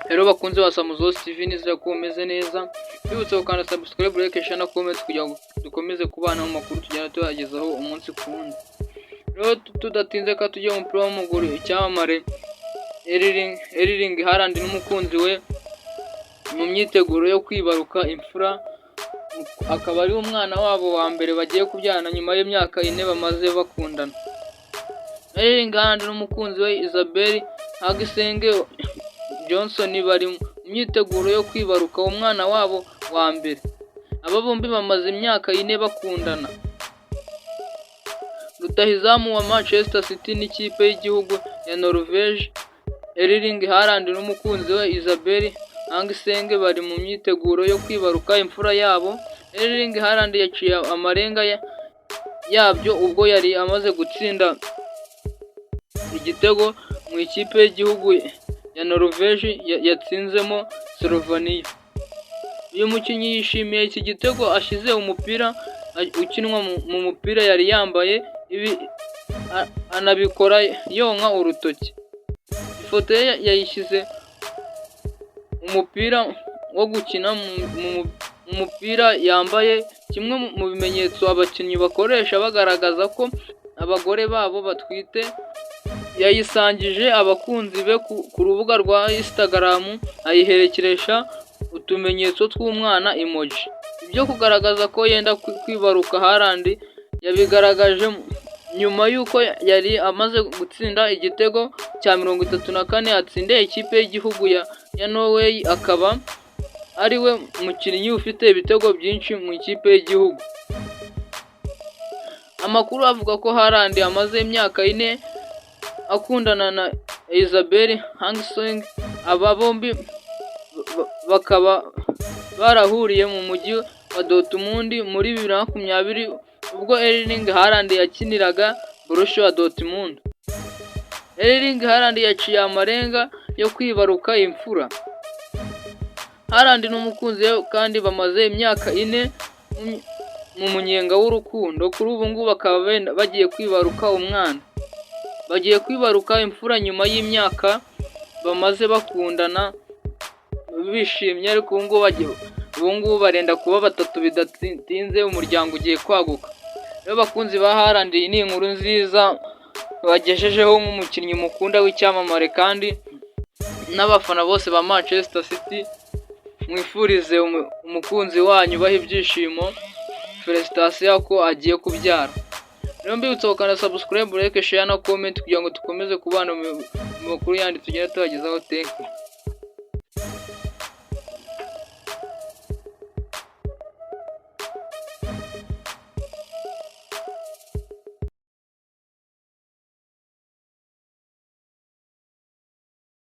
Rero bakunzi ba Samuzosi TV, nizera ko umeze neza. Bibutse gukanda subscribe, like, share na comment kugira ngo dukomeze kubana mu makuru tugenda tubagezaho umunsi ku wundi. Rero tudatinze, ka tujye mu mupira w'amaguru. Icyamamare Erling Haaland n'umukunzi we mu myiteguro yo kwibaruka imfura, akaba ari umwana wabo wa mbere bagiye kubyarana nyuma y'imyaka 4 bamaze bakundana. Erling Haaland n'umukunzi we Isabel Hageseng Johnson bari mu myiteguro yo kwibaruka umwana wabo wa mbere. Aba bombi bamaze imyaka 4 bakundana. Rutahizamu wa Manchester City n'ikipe y'igihugu ya Norvège, Erling Haaland, n'umukunzi we Isabel Hageseng bari mu myiteguro yo kwibaruka imfura yabo. Erling Haaland yaciye amarenga yabyo ubwo yari amaze gutsinda igitego mu ikipe y'igihugu ya Norvège yatsinzemo Slovenia. Uyu mukinnyi yishimiye iki gitego ashyize umupira ukinwa mu mupira yari yambaye, ibi anabikora yonka urutoki. Ifoto ye yayishyize umupira wo gukina mu mupira yambaye, kimwe mu bimenyetso abakinnyi bakoresha bagaragaza ko abagore babo batwite, yayisangije abakunzi be ku rubuga rwa Instagram, ayiherekeresha utumenyetso tw'umwana, emoji. Ibyo kugaragaza ko yenda kwibaruka, Haaland yabigaragaje nyuma y'uko yari amaze gutsinda igitego cya 34 atsindiye ikipe y'igihugu ya Norway, akaba ari we mukinnyi ufite ibitego byinshi mu ikipe y'igihugu. Amakuru avuga ko Haaland amaze imyaka 4 akundana na Isabel Hageseng, aba bombi bakaba barahuriye mu mujyi wa Dortmund muri 2020 ubwo Erling Haaland yakiniraga Borussia Dortmund. Erling Haaland yaciye amarenga yo kwibaruka imfura. Haaland n'umukunzi we kandi bamaze imyaka 4 mu munyenga w'urukundo, kuri ubu ngubu bakaba bagiye kwibaruka umwana. Bagiye kwibaruka imfura nyuma y'imyaka bamaze bakundana bishimye, ariko ubu ngubu barenda kuba batatu, bidatinze umuryango ugiye kwaguka. Rero bakunzi ba Haaland, iyi ni inkuru nziza bagejejeho nk'umukinnyi mukunda w'icyamamare, kandi n'abafana bose ba Manchester City mwifurize umukunzi wanyu ubaha ibyishimo, félicitations ko agiye kubyara. Rero mbibutsa gukanda subscribe, like, share na comment kugira ngo dukomeze kubana mu makuru yandi tugenda tubagezaho. Thank you.